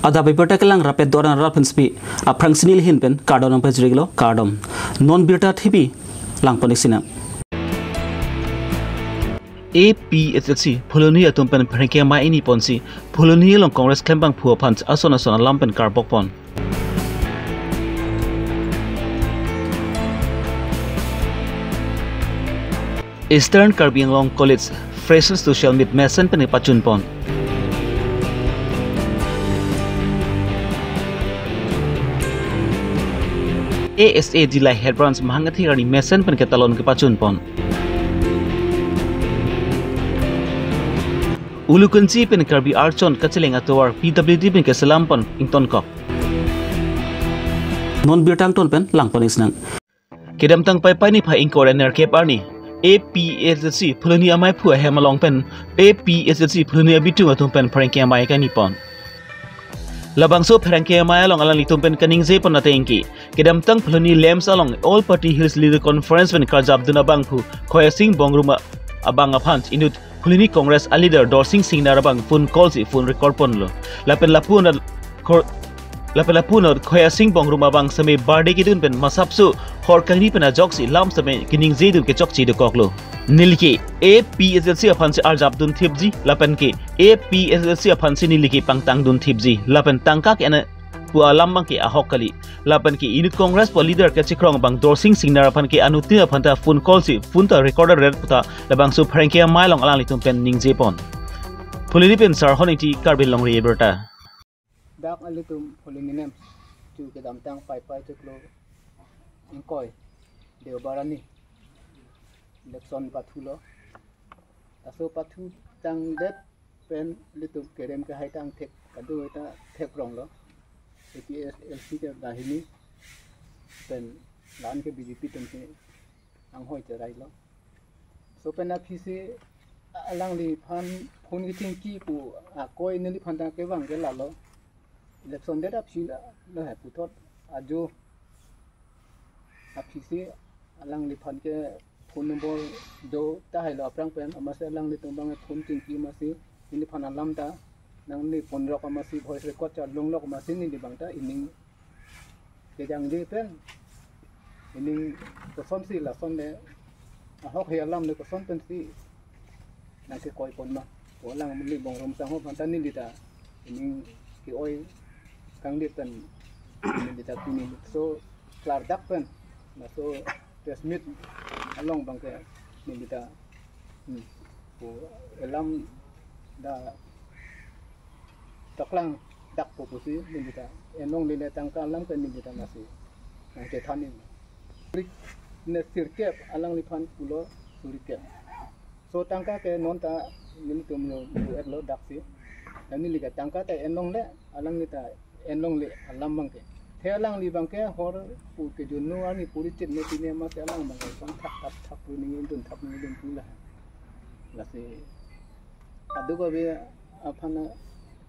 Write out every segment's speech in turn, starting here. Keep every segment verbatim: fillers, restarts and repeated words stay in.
Adap abirta kelang rapet doran rat pensepi aphrang si neli ahin pen kardom nangpajirlo, kardom. Non birta thepi langpon-ik sinang. A P H L C Phuloni atum pen pherangke amei ingni ponsi Phuloni along Congress klembangphu aphan ason ason alam pen karbokpon. Eastern Karbi Anglong College Freshers Social Meet mesen pen kepachunpon. A S A Dillai Head Branch Mahangathi Rani mesen pen ketalon kepachunpon. Ulukunchi pen Karbi Archon kacheleng atovar P W D pen keselampon ingtonkok. Non birta angton pen langpon-ik sinang. Kedamtang Paipai niphai ingkoi ra nerkep arni A P H L C Phuloni ameiphu ahem along pen A P H L C Phuloni abitung atum pen pherangke amei kangnipon. Labangso pherangke amei along alanglitum pen kaningjepon ateng ke, kedamtang Phuloni LAMPS along All Party Hills Leader Conference pen karjapdun abangphu Khoyasing Bongrum abang aphan inut Phuloni Congress a leader Dorsing Singnar abang phone call si phone record ponlo. Lapen lapu anat khor-, lapen lapu anat Khoyasing Bongrum abang seme birthday kedun pen masapso hor kangni pen ajoksi lam seme keningjedun kechokche dokoklo. Neli ke A P H L C aphan si arjapdun thipji, lapen ke A P H L C aphan si neli ke pangtangdun thipji, lapen tangka ke-en pu alam abang ke ahok kali. Lapen ke inut Congress pu leader kachekrong abang Dorsing Singnar aphan ke anuttin aphan ta phone call si phone ta recorder ret puta labangso pherangke amei along alanglitum pen ningjepon. Phuloni pen Sarhon Ingti, Karbi Longri Abirta. Dak ilitum Phuloni NEMS chu kedamtang Paipai chiklo ingkoi Deobar arni election pathulo. Laso pathu tangdet pen ilitum kerem kehai tang thek kadu ta thekronglo. A P H L C ke banghini pen la-an ke B J P atum ke anghoi cherailo. So pen aphi si alangliphan phone kechingki pu akoi neliphan ta kevang ke lalo. Election det aphi la, lahai puthot ajo aphi si alangliphan ke phone number do tahai lo aphrang pen, amatsi alanglitum abang phone chingki amatsi neliphan alam ta nangli phone rok amatsi voice record chalong lok amatsi neli abang ta ining kejangje pen ining kosonsi lason le ahok he alam le koson pensi nangkekoipon ma. Ko alangliphan Bongrum Sangho aphan ta neli ta ining ke-oi kangdit pen neli ta pini so klardak pen laso press meet along abang ke neli ta, hmm, ko alam dak paklangdakpo pusi neli ta en longle, le tangka alam ke neli ta amatsi nangchethan-ik. Suri, ne sirkep alangliphan pulo suri kep. So tangka ke non ta nelitum yo yo-etlo daksi. Lapen neli ke tangka ta en longle, alangli ta en longle alam abang ke. The alangli abang ke hor pu kejun-o arni puri chit ne pine amatsi alang abang ke son thak thak thak pu ningdun thak ningdun pu la. Lasi kadokave aphan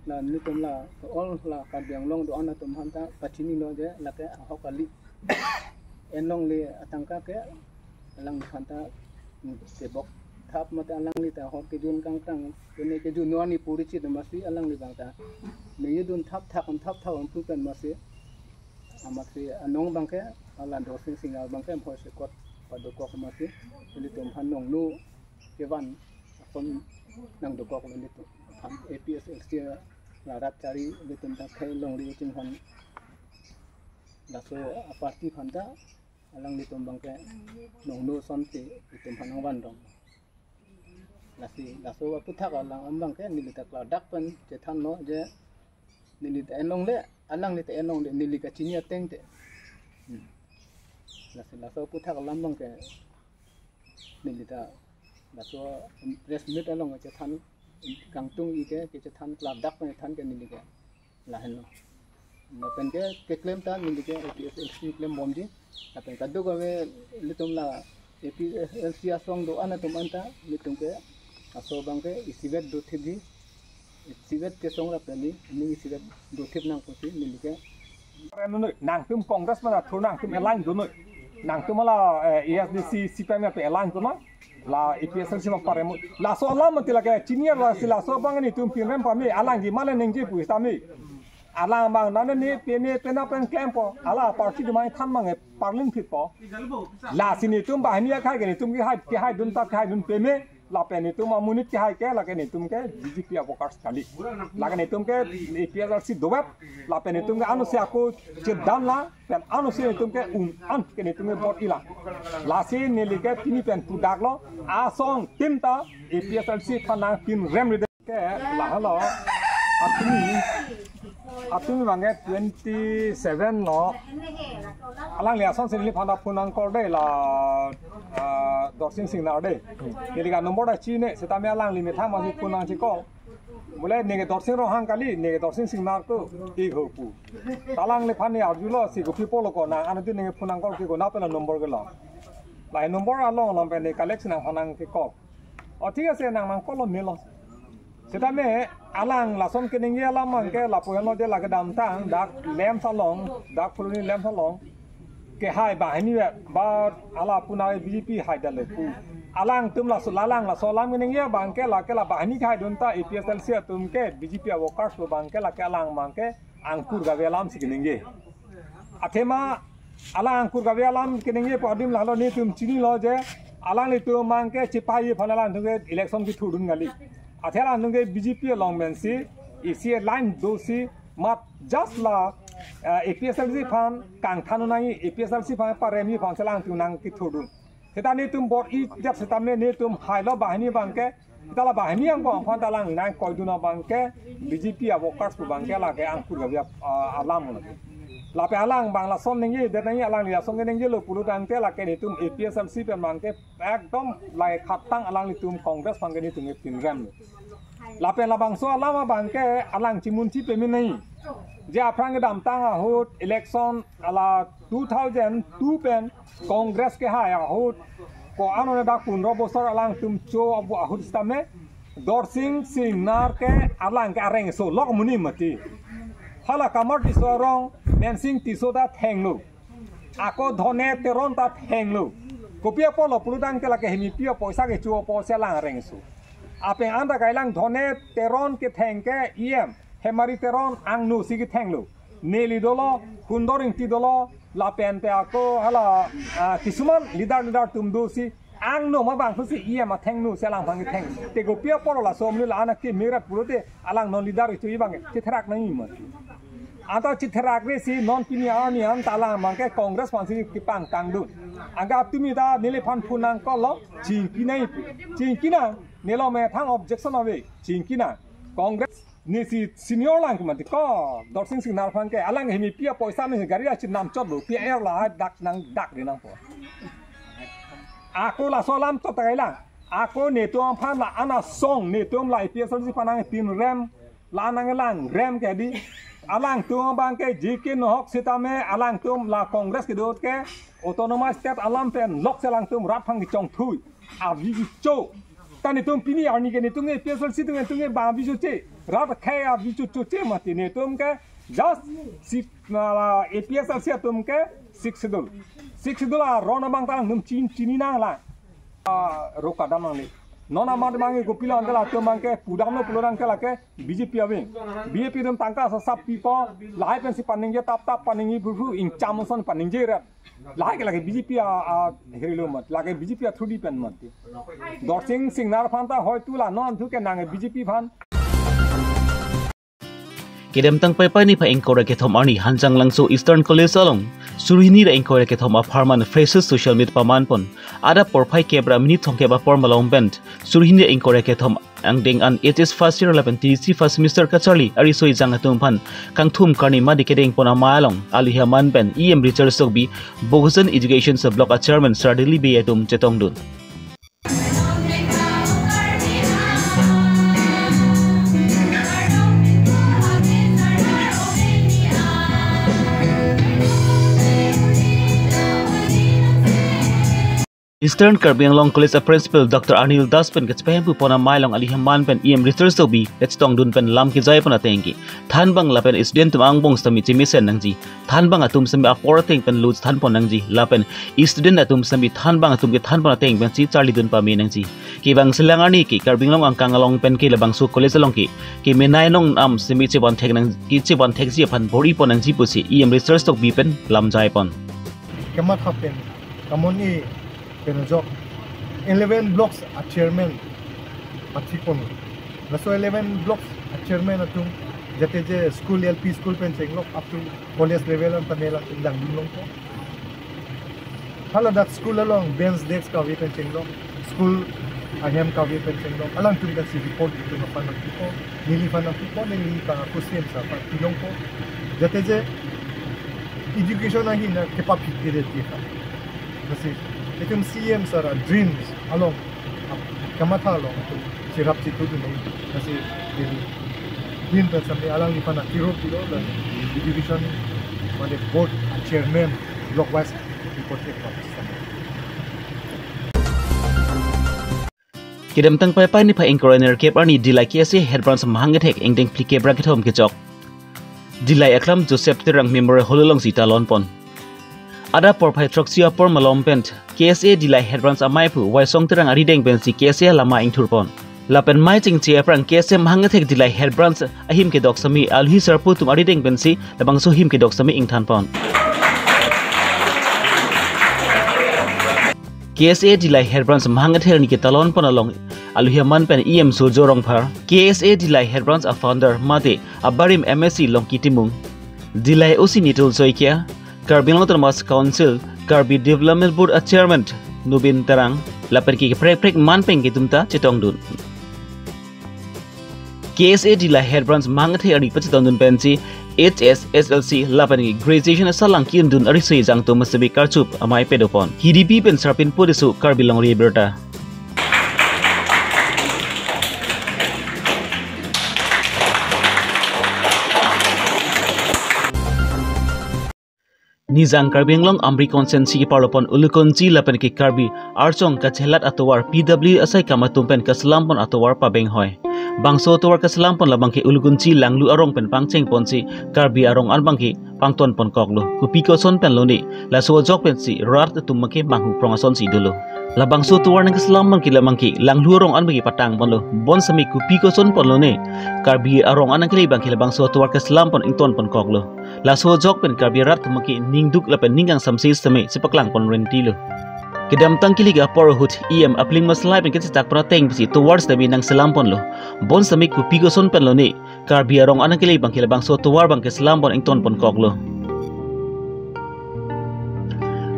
la nelitum la all la Karbi Anglong do-an atum aphan ta pachinilo je lake ahok kali. En longle atangka ke alangliphan ta, mm, kebok thap mate alangli ta hor kejun kangkrang, kene kejun-o arni puri chit amatsi alangli abang ta ningdun thap thak thap thak pu pen amatsi, amatsi anong abang ke, ala Dorsing Singnar abang ke voice record padokok amatsi ilitum aphan nongno kevan ason nangdokok ilitum aphan A P H L C la rat chari ilitum ta khei longri chinghon. Laso a-party aphan ta alanglitum abang ke nongno asonsi itum aphan nangvandong. Lasi laso aputhak alam abang ke neli ta klardak pen chethanlo je neli ta en longle, alangli ta en longle, neli kachini ateng te. Hmm. Lasi laso aputhak alam abang ke neli ta laso press meet along chethan kangtung-ik ke, kechethan klardak pen than ke neli ke lahenlo. Lapen ke keklem ta neli ke A P H L C klembomji. Lapen kadokave ilitum la A P H L C asong do-an atum anta ilitum ke aso abang ke isivet dothipji. Isivet kesong rap kali, ining isivet dothip nang pusi neli ke. Nangtum Congress mana thur nangtum align dunoi. Nangtum ala, eh, A S D C, C P I M ape align dunoi. La A P H L C ma paremo. Laso alam mati lake chini lasi laso abang nelitum pinrem pame alangli male ningje pu tame. Alang abang nane ne peme penap pen klempo. Ala party atum aphan than abang ke parlin phitpo. Lasi netum banghini akhai ke netum kehai, kehaidun ta kehaidun peme. Lapen netum amonit kehai ke lake netum ke B J P a-workers kali. Lake netum ke A P H L C dovek. Lapen netum ke ansi ako chedan la. Pen ansi netum ke un an ke netum ke vote ila. Lasi neli ke pini pen pudaklo. Asong tim ta A P H L C aphan nangpinrem ride. Ke lahelo, atumi, atumi abang ke twenty seven lo. Alangli asonsi neliphan ta phone nangkor de la, ah, Dorsing Singnar de. Neli ke number ta chini, setame alangli methang masi phone nangchecall. Bule neke Dorsing Ronghang kali, neke Dorsing Singnar ko, ik ho pu. Ta alangliphan ne arjulo si kopi apotlo ko nang, anuttin neke phone nangkor ke ko na pela number ke lo. Lahai number along along pen ne collect si nangphan nangkecall. O thik ase, nang nangcall lo melo. Setame alang lason keningje alam abang ke lapu henlo je lake damtang dak Lamps along, dak Phuloni Lamps along kehai banghini ba ala puna B J P haidamlo pu. Alangtum laso, alang laso alam keningje abang ke lake la banghini kehaidun ta A P H L C atum ke B J P a-workers pu abang ke lake alang abang ke angkur kave alam si keningje. Athema alang angkur kave alam keningje pu adim lahelo, netum chinilo je alanglitum abang ke chepaiji aphan alangtum ke election kethurdun kali. Athe alangtum ke B J P along pensi isi line dosi mat just la, eh, A P H L C aphan kangthan nangji, A P H L C aphan paremji aphan si alangtum nangkethurdun. Seta netum bor-idet setame netum hailo banghini abang ke, seta la banghini angbong aphan ta alang nangkoidun abang ke B J P a-workers pu abang ke lake angkur kave, ah, alam lo. Lapen alang abang lason ningjedet nangji, alangli lason keningje lo pulo tangte lake netum A P H L C pen abang ke ekdom lake khatang alanglitum Congress abang ke netum ke pinrem lo. Lapen labangso alam abang ke alang chimunchi peme nangji. Je aphrang kedamtang ahut election ala two thousand two pen Congress kehai ahut ko ano ne dak pundro bosor alangtum cho abu ahut setame Dorsing Singnar ke alang ke areng so lok muni mati. Hala Kamal Tisso arong Mensing Tisso ta thenglo. Ako Dhone Teron ta thenglo. Kopi apotlo pulo tangte lake hemipi apoisa kecho apotsi alang areng so. Apeng anta kailang Dhone Teron ketheng ke E M Hemari Teron angno si kethenglo. Neli dolo, Hundor Ingti dolo, lapen te ako hala, ah, kisuman leader leader atum dosi angno ma bang pusi E M athengno si alang abang ketheng. Te kopi apotlo laso muni la anak ke merat pulote alang non leader ichu abang ke chetherak nangji mati. Anta chetherakre si non pini arni anta alang abang ke Congress aphansi kepangtangdun. Anke atumi ta neliphan phone nangcall lo, chingki nangji pu. Chingki nang, nelo methang objection ave, chingki nang. Congress nesi senior lang ke mati ko, Dorsing Singnar aphan ke, alang hemipi apoisa me gari achi namchot lo, P I R lahai dak nangdakri nangpo. Ako laso alam chot ta kailang. Ako netum aphan la an asong, netum la A P H L C aphan nangpinrem, la nanglangrem ke di. Alangtum abang ke J K nohok setame, alangtum la Congress kedo ke, autonomous state alam pen lok si alangtum rat aphan kechongthui. Avi kecho. Ta netum pini arni ke netum ke A P H L C atum netum ke ba avi choche. Rat akhei avi choche mati netum ke just si, ah, A P H L C atum ke Sixth Schedule. Sixth Schedule aron abang ta netum chin, chini nang la. Ah, ro kedam nangne. Non amat abang ke kopi lo ante latum abang ke pudamlo pulo tangte lake B J P ave. B J P atum tangka sasap pipo, lahai pensi paningje tap tap paningje bru bru ingcham ason paningje rat. Lahai ke lake B J P a, a, herilo mat, lake B J P a through di pen mat. Dorsing Singnar aphan ta hoitu la non thu ke nang B J P aphan. Kedamtang Paipai niphai ingkoi ra kethom arni Hanjanglangso Eastern College along suri hini ra ingkoi ra kethom apharman freshers social meet pamanpon adap porphai kep ra minit thomkep apor malom pen suri hini ra ingkoi ra kethom angdeng an H S first year lapen T D C first semester kacharli ariso ejang atum aphan kangthum karni madi kedengpon amei along aluhi aman pen E M Richard Sokbi, Bokajan Education Sub Block a Chairman Sir Dilip Bey atum chetongdun. Eastern Karbi Anglong College a Principal Doctor Anil Das pen kachepahemphu pon amei along aluhi aman pen E M Research Tokbi kachetongdun pen lam kejai pon ateng ke thanbang lapen student atum angbong sitame chemesen nangji. Thanbang atum sitame apor ateng pen lo chethan pon nangji. Lapen student atum sitame thanbang atum kethan pon ateng pensi charlidun pame nangji. Kevangselang arni ke Karbi Anglong angkang along pen ke labangso college along ke kemenei nong am sitame chevan thek nang, kechevan thekji aphan bor-i pon nangji pusi E M Research Tokbi pen lam jai pon. Kematha pen, kamon e pen ajok eleven blocks a chairman pathi pon. Laso eleven blocks a chairman atum jate je school, L P school pen chenglok up to college level an panel atum dang dun longpo. Hala dak school along bench desk kave pen chenglok, school ahem kave pen chenglok, alangtum pensi report itum aphan nangpipo, neliphan nangpipo, neli pang ako C M sir aphan pilongpo. Jate je education ahin na kepaphit dire ti kha. Lasi itum C M sir a dreams along, kamatha along itum cherap chitudun nangji. Lasi neli din pen sitame alangliphan akirop pilo, la education mane board chairman block wise report ke pa. Kedamtang Paipai niphai ingkoi ra nerkep arni Dillai K S A Head Branch mahang kethek ingdeng phlikep ra kethom kechok Dillai aklam Joseph Terang Memorial Hall alongsi talon pon. Adap porphai throksi apor malom pen K S A Dillai Head Branch ameiphu Waisong Terang arideng pensi K S A lama ingthur pon. Lapen mei chingche aphrang K S A mahang kethek Dillai Head Branch ahim kedok sitame aluhi sarpo atum arideng pensi labangso him kedok sitame ingthan pon. K S A Dillai Head Branch mahang kethek arni ketalon pon along aluhi aman pen E M Surjo Rongphar, K S A Dillai Head Branch a founder mate abarim M A C Longki Timung, Dillai O C Nitul Saikia, Karbi Anglong Autonomous Council, Karbi Development Board a chairman Nubin Terang, lapen ke kaprek prek man pen ke itum ta chetongdun. K S A Dillai Head Branch mahang kethek arni pachetongdun pensi H S S L C lapen ke graduation asalang ki-undun ariso ejang atum sitame karchup amei pado pon. Hidipi pen Sarpin Poriso, Karbi Longri Abirta. Nijang Karbi Anglong Amri constituency keparlo pon Ulukunchi lapen ke Karbi Archong kachelat atovar P W asai kam atum pen kaselam pon atovar pabeng hoi. Bangso atovar kaselam pon labang ke Ulukunchi Langlu arong pen pangcheng ponsi Karbi arong an abang ke pangton pon koklo. Kopi koson pen lone, laso ajok pensi rat atum abang ke manghu prong asonsi dolo. Labangso atovar nangkeselam abang ke labang ke Langlu arong an abang ke patang ponlo. Bonsitame kopi koson pon lone, Karbi arong an nangkele abang ke labangso atovar keselam pon ington pon koklo. Laso ajok pen Karbi rat atum ke ningduk lapen ning kangsamse sitame chepaklang pon rentilo. Kedamtang kili ke apor ahut E M Apling Maslai pen kachechak pon ateng pensi atovar sitame nangselam ponlo. Bonsitame kopi koson pen lone, Karbi arong an nangkele abang ke labangso atovar abang keselam pon ington pon koklo.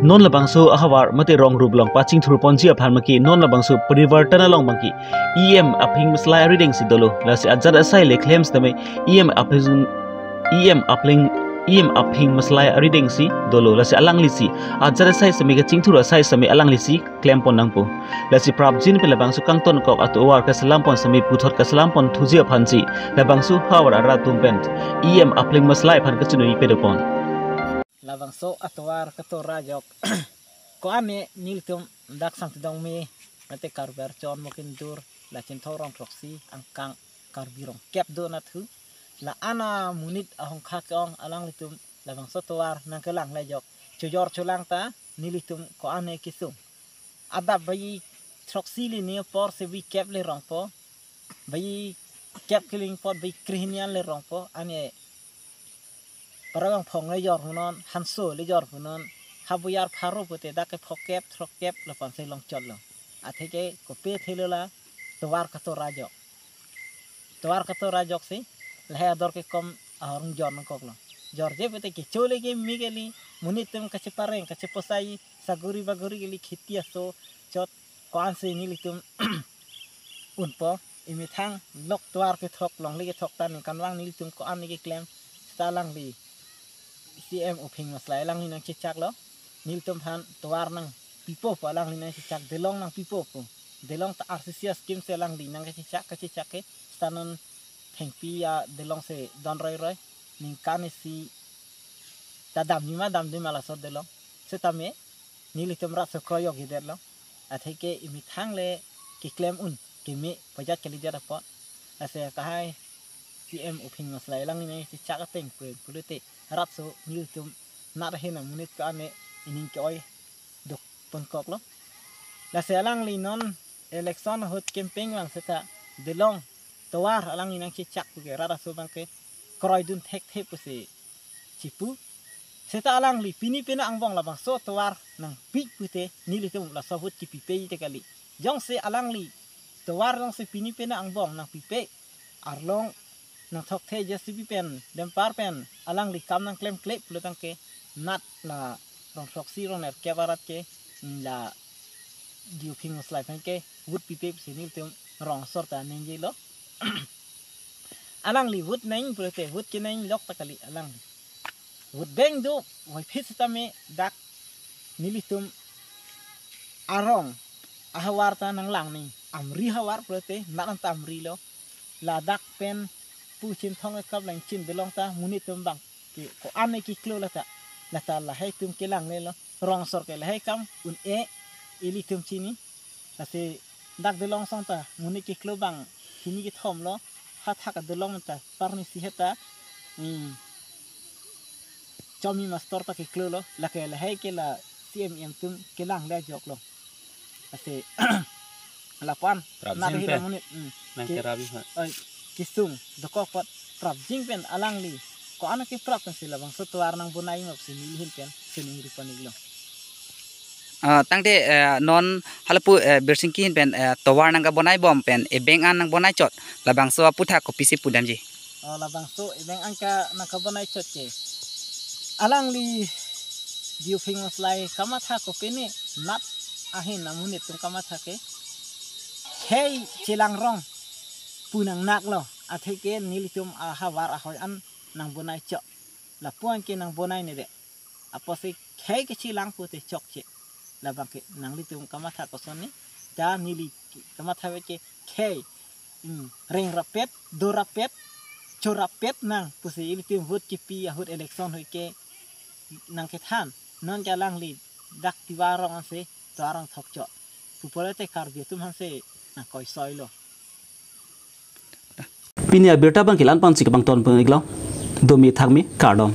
Non labangso ahavar mate rong rup along pachingthur ponji aphan abang ke non labangso Parivartan along abang ke E M Apling Maslai arideng si dolo. Lasi ajat asai le klem sitame E M Apling, E M Apling, E M Apling Maslai arideng si dolo. Lasi alangli si ajat asai sitame kachingthur asai sitame alangli si klem pon nangpo. Lasi prapjin pen labangso kangton kok atovar keselam pon sitame puthot keselam pon thuji aphansi labangso havar arat atum pen E M Apling Maslai aphan kachinui pado pon. Labangso atovar katora ajok ko-an ne nelitum dak Sangti Dongme mate Karbi Archon Mokindur la Chinthong rong throksi angkang Karbi rong kep do nathu la ana monit ahongkha ke-ong alanglitum labangso atovar nangkelang le ajok chojor cholang ta nelitum ko-an ne kesung. Adap bai throksi le ne apor si bai kep le rongpo, bai kep keling apot bai krehini an le rongpo, ane parabang phong le jor hunon, hanso le jor hunon, habuyar pharo pute dak ke phokep throkkep lapansi longchotlo. Atheke kopi thelo la atovar katora ajok. Atovar katora ajoksi lahai ador kekom ahormu jor nangkoklo. Jorje pute kecho le keme kali, monit atum kachepareng kacheposai, saguri baguri kali, kheti aso chot ko-ansi nelitum unpo. Imethang lok atovar kethok longle kethok ta ningkanvang nelitum ko-an ne keklem seta alangli C M Apling Maslai alangli nangchechaklo. Nelitum aphan atovar nangpipo pu alangli nangchechak, delong nangpipo pu. Delong ta R C C scheme si alangli nangkachechak, kachechak ke seta non thengpi adelong si don roiroi. Ningkan isi ta damji ma damji ma laso adelong. Setame nelitum rat so kroijokji detlo. Atheke emethang le keklem un keme pajat kalidet apot. Lasi kahai C M Uphing Maslai alangli nangchechak ateng pen pulote rat aso nelitum nat ahin amonit ko-an le ining ke-oi dok ponkoklo. Lasi alangli non election ahut campaign vang seta dolong tovar alangli nangchechak puke rat aso abangke kroidun thekthe pusi chipu. Seta alangli pini pena angbong labangso tovar nangpi pute nelitum laso ahut kepipe te kali. Jongsi alangli tovar jongsi pini pena angbong nangpipe, arlong nangthokthe J C B pen, dumper pen, alangli kam nangklemkle pulo tangke nat la rong throksi rong nerkep arat ke, mm, la D Uphing Maslai aphan ke vote pipe pusi nelitum rong asor ta ningjelo. Alangli vote nang pulote vote kenanglok ta kali alangli. Vote bank do, voiphit sitame dak nelitum arong ahavar ta nanglang ni. Amri havar pulote nat anta amrilo. Ladak pen pu Chinthong ekap lang chin dolong ta monit atum abangke ko-an ne keklo lata. Lata lahai atum kelanglelo. Rong asor ke lahai akam un-e ilitum chini. Lasi dak dolong asong ta monit keklo abang hini kethom lo. Hathak adolong ta parni si heta, hmm, Chomi Master ta keklolo. Lake lahai ke la C M M atum kelangle ajoklo. Lasi lapu-an Prapjin nat ahira pen. Monit, hmm, nang ke- kerabi ha. Oi, kesung dokok apot prapjin pen alangli ko-an keprap pensi labangso tovar nangbonai ma pusi neli ahin pen sining ri pon-iklo. Ah, tangte, eh, non halapu, eh, Birsingki ahin pen, eh, tovar nangkabonai bom pen, eh, bank an nangbonai chot, labangso aputhak kopisi pudamji? Oh, labangso, eh, bank an ka nangkabonai chot ke. Alangli D Uphing Maslai kamatha kopine nat ahin amonit atum kamatha ke khei chelang rong pu nangnaklo, atheke nelitum ahavar ahoi an nangbonai chot. Lapu-an ke nangbonai nede. Apotsi khei kechelang pute chokche. Labangke nanglitum kamatha koson ni. Ta neli kamatha ave ke khei, hmm, reng rapet, do rapet, cho rapet nang pusi ilitum vote kepi ahut election ahoi ke nangkethan. Non ke alangli dak tovar rong ansi tovar rong thokchot pu pulote Karbi atum aphansi nangkoisoilo. Pini abirta abangke la-an pensi kebang ton pon-iklo. Domi thakmi, kardom.